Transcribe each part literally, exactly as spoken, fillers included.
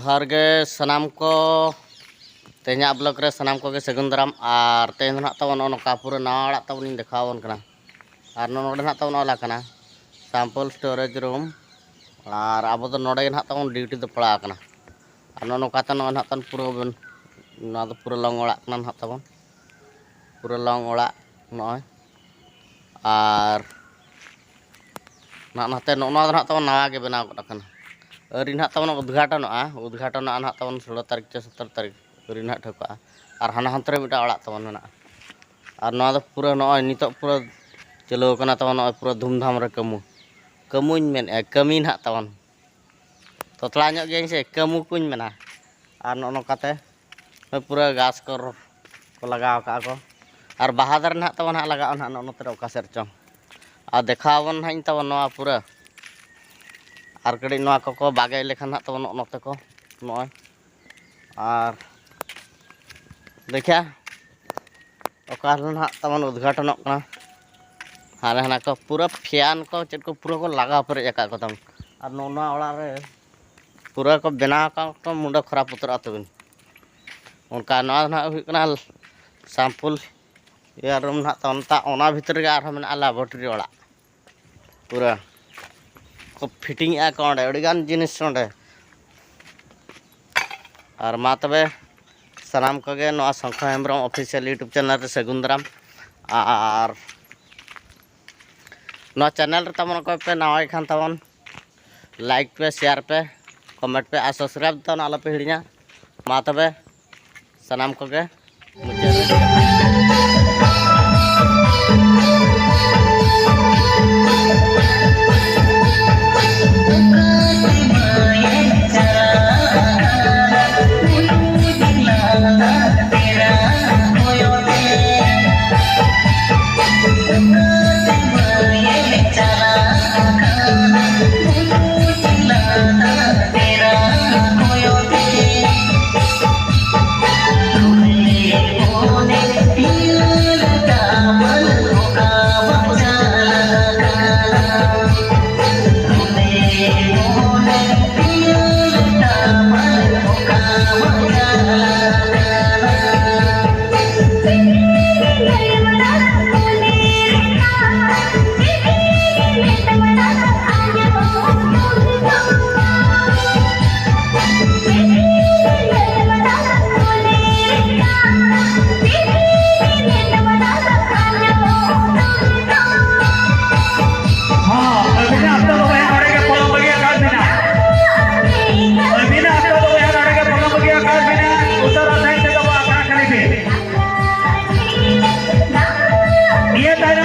ᱡᱚᱦᱟᱨ ᱜᱮ ᱥᱟᱱᱟᱢ ᱠᱚ, ᱛᱮᱦᱮᱧᱟᱜ ᱵᱞᱚᱜ ᱨᱮ ᱥᱟᱱᱟᱢ ᱠᱚᱜᱮ ᱥᱟᱹᱜᱩᱱ ᱫᱟᱨᱟᱢ᱾ ᱟᱨ ᱛᱮᱦᱮᱧ ᱫᱚ ᱱᱟᱦᱟᱜ ᱛᱟᱵᱚᱱ ᱱᱚᱜᱼᱚ ᱱᱚᱝᱠᱟ ᱯᱩᱨᱟᱹ ᱱᱟᱣᱟ ᱚᱲᱟᱜ ᱛᱟᱵᱚᱱ ᱤᱧ ᱫᱮᱠᱷᱟᱣ ᱟᱵᱚᱱ ᱠᱟᱱᱟ᱾ ᱟᱨ ᱱᱚᱜᱼᱚ ᱱᱚᱰᱮ ᱱᱟᱦᱟᱜ ᱛᱟᱵᱚᱱ ᱚᱞ ᱟᱠᱟᱱᱟ ᱥᱟᱢᱯᱚᱞ ᱥᱴᱳᱨᱮᱡᱽ ᱨᱩᱢ᱾ ᱟᱨ ᱟᱵᱚ ᱫᱚ ᱱᱚᱰᱮ ᱜᱮ ᱱᱟᱦᱟᱜ ᱛᱟᱵᱚᱱ ᱰᱤᱭᱩᱴᱤ ᱫᱚ ᱯᱟᱲᱟᱣ ᱟᱠᱟᱱᱟ᱾ ᱟᱨ ᱱᱚᱜᱼᱚ ᱱᱚᱝᱠᱟ ᱛᱮ ᱱᱚᱜᱼᱚᱭ ᱱᱟᱦᱟᱜ ᱛᱟᱵᱚᱱ ᱯᱩᱨᱟᱹ ᱵᱚᱱ, ᱱᱚᱣᱟ ᱫᱚ ᱯᱩᱨᱟᱹ ᱞᱚᱝ ᱚᱲᱟᱜ ᱠᱟᱱᱟ ᱱᱟᱦᱟᱜ ᱛᱟᱵᱚᱱ, ᱯᱩᱨᱟᱹ ᱞᱚᱝ ᱚᱲᱟᱜ ᱱᱚᱜᱼᱚᱭ᱾ ᱟᱨ ᱱᱟᱜ ᱱᱟᱛᱮ ᱱᱚᱜᱼᱚ ᱱᱚᱣᱟ ᱫᱚ ᱱᱟᱜ ᱛᱟᱵᱚᱱ ᱱᱟᱣᱟ ᱜᱮ ᱵᱮᱱᱟᱣ ᱜᱚᱫ ᱟᱠᱟᱱᱟ᱾ ᱟᱹᱣᱨᱤ ᱱᱟᱜ ᱛᱟᱵᱚᱱ ᱩᱫᱽᱜᱷᱟᱴᱚᱱᱚᱜᱼᱟ, ᱩᱫᱽᱜᱷᱟᱴᱚᱱᱚᱜᱼᱟ ᱱᱟᱜ ᱛᱟᱵᱚᱱ ᱥᱳᱞᱳ ᱛᱟᱹᱨᱤᱠᱷ ᱪᱮ ᱥᱚᱛᱨᱚ ᱛᱟᱹᱨᱤᱠᱷ, ᱟᱹᱣᱨᱤ ᱱᱟᱜ ᱴᱷᱟᱹᱣᱠᱟᱹᱜᱼᱟ᱾ ᱟᱨ ᱦᱟᱱᱟ ᱦᱟᱱᱛᱮ ᱨᱮ ᱢᱤᱫᱴᱟᱝ ᱚᱲᱟᱜ ᱛᱟᱵᱚᱱ ᱢᱮᱱᱟᱜᱼᱟ᱾ ᱟᱨ ᱱᱚᱣᱟ ᱫᱚ ᱯᱩᱨᱟᱹ ᱱᱚᱜᱼᱚᱭ ᱱᱤᱛᱚᱜ ᱯᱩᱨᱟᱹ ᱪᱟᱹᱞᱩ ᱟᱠᱟᱱᱟ ᱛᱟᱵᱚᱱ, ᱱᱚᱜᱼᱚᱭ ᱯᱩᱨᱟᱹ ᱫᱷᱩᱢᱫᱷᱟᱢ ᱨᱮ ᱠᱟᱹᱢᱩ, ᱠᱟᱹᱢᱩᱧ ᱢᱮᱱᱮᱫᱼᱟ, ᱠᱟᱹᱢᱤ ᱱᱟᱜ ᱛᱟᱵᱚᱱ᱾ ᱛᱚᱛᱞᱟ ᱧᱚᱜ ᱜᱤᱭᱟᱹᱧ ᱥᱮ, ᱠᱟᱹᱢᱩ ᱠᱚᱧ ᱢᱮᱱᱟ᱾ ᱟᱨ ᱱᱚᱜᱼᱚ ᱱᱚᱝᱠᱟᱛᱮ ᱱᱚᱜᱼᱚᱭ ᱯᱩᱨᱟᱹ ᱜᱷᱟᱥ ᱠᱚ ᱨᱚ-, ᱠᱚ ᱞᱟᱜᱟᱣ ᱠᱟᱜᱼᱟ ᱠᱚ᱾ ᱟᱨ ᱵᱟᱦᱟ ᱫᱟᱨᱮ ᱱᱟᱦᱟᱜ ᱛᱟᱵᱚᱱ ᱦᱟᱸᱜ ᱞᱟᱜᱟᱜᱼᱟ ᱱᱟᱦᱟᱜ ᱱᱚᱜᱼᱚ ᱱᱚᱛᱮ ᱨᱮ ᱚᱠᱟ ᱥᱮᱫ ᱨᱮᱪᱚᱝ᱾ ᱟᱨ ᱫᱮᱠᱷᱟᱣ ᱟᱵᱚᱱ ᱱᱟᱦᱟᱜ ᱤᱧ ᱛᱟᱵᱚᱱ ᱱᱚᱣᱟ ᱯᱩᱨᱟᱹ᱾ ᱟᱨ ᱠᱟᱹᱴᱤᱡ ᱱᱚᱣᱟ ᱠᱚᱠᱚ ᱵᱟᱜᱮ ᱞᱮᱠᱷᱟᱱ ᱱᱟᱦᱟᱜ ᱛᱟᱵᱚᱱ ᱱᱚᱜᱼᱚ ᱱᱚᱛᱮ ᱠᱚ ᱱᱚᱜᱼᱚᱭ᱾ ᱟᱨ ᱫᱮᱠᱷᱟ ᱚᱠᱟ ᱨᱮ ᱱᱟᱦᱟᱜ ᱛᱟᱵᱚᱱ ᱩᱫᱽᱜᱷᱟᱴᱚᱱᱚᱜ ᱠᱟᱱᱟ᱾ ᱦᱟᱱᱮ ᱦᱟᱱᱟ ᱠᱚ ᱯᱩᱨᱟᱹ ᱯᱷᱮᱱ ᱠᱚ ᱪᱮᱫ ᱠᱚ ᱯᱩᱨᱟᱹ ᱠᱚ ᱞᱟᱜᱟᱣ ᱯᱮᱨᱮᱡ ᱟᱠᱟᱫ ᱠᱚ ᱛᱟᱵᱚᱱ᱾ ᱟᱨ ᱱᱚᱜᱼᱚ ᱱᱚᱣᱟ ᱚᱲᱟᱜ ᱨᱮ ᱯᱩᱨᱟᱹ ᱠᱚ ᱵᱮᱱᱟᱣ ᱟᱠᱟᱫ ᱠᱚ, ᱢᱩᱸᱰᱟᱹ ᱠᱷᱟᱨᱟᱯ ᱩᱛᱟᱹᱨᱚᱜᱼᱟ ᱛᱟᱵᱤᱱ᱾ ᱚᱱᱠᱟ ᱱᱚᱣᱟ ᱫᱚ ᱱᱟᱦᱟᱜ ᱦᱩᱭᱩᱜ ᱠᱟᱱᱟ ᱥᱟᱢᱯᱩᱞ ᱤᱭᱟᱨ ᱨᱩᱢ ᱱᱟᱦᱟᱜ ᱛᱟᱵᱚᱱ᱾ ᱛᱟ ᱚᱱᱟ ᱵᱷᱤᱛᱨᱤ ᱨᱮᱜᱮ ᱟᱨᱦᱚᱸ ᱢᱮᱱᱟᱜᱼᱟ ᱞᱮᱵᱚᱨᱴᱚᱨᱤ ᱚᱲᱟᱜ᱾ ᱯᱩᱨᱟᱹ ᱠᱚ ᱯᱷᱤᱴᱤᱝ ᱮᱫᱼᱟ ᱠᱚ ᱚᱸᱰᱮ, ᱟᱹᱰᱤᱜᱟᱱ ᱡᱤᱱᱤᱥ ᱚᱸᱰᱮ᱾ ᱟᱨ ᱢᱟ ᱛᱚᱵᱮ ᱥᱟᱱᱟᱢ ᱠᱚᱜᱮ ᱱᱚᱣᱟ ᱥᱚᱝᱠᱷᱚ ᱦᱮᱢᱵᱨᱚᱢ ᱚᱯᱷᱤᱥᱤᱭᱟᱞ ᱭᱩᱴᱩᱵᱽ ᱪᱮᱱᱮᱞ ᱨᱮ ᱥᱟᱹᱜᱩᱱ ᱫᱟᱨᱟᱢ᱾ ᱟᱨ ᱱᱚᱣᱟ ᱪᱮᱱᱮᱞ ᱨᱮ ᱛᱟᱵᱚᱱ ᱚᱠᱚᱭ ᱯᱮ ᱱᱟᱣᱟᱭ ᱠᱷᱟᱱ ᱛᱟᱵᱚᱱ, ᱞᱟᱭᱤᱠ ᱯᱮ, ᱥᱮᱭᱟᱨ ᱯᱮ, ᱠᱚᱢᱮᱱᱴ ᱯᱮ ᱟᱨ ᱥᱟᱵᱥᱠᱨᱟᱭᱤᱵᱽ ᱫᱚ ᱟᱞᱚ ᱯᱮ ᱦᱤᱲᱤᱧᱟ᱾ ᱢᱟ ᱛᱚᱵᱮ ᱥᱟᱱᱟᱢ ᱠᱚᱜᱮ ᱢᱩᱪᱟᱹᱫ ᱨᱮ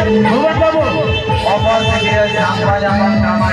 ᱵᱷᱩᱵᱚᱱ ᱵᱟᱹᱵᱩ᱾ ᱚᱯᱚᱨ ᱥᱤᱠᱲᱤᱭᱟᱹ ᱥᱟᱢᱵᱟ ᱧᱟᱯᱟᱢ ᱠᱟᱢᱟᱨ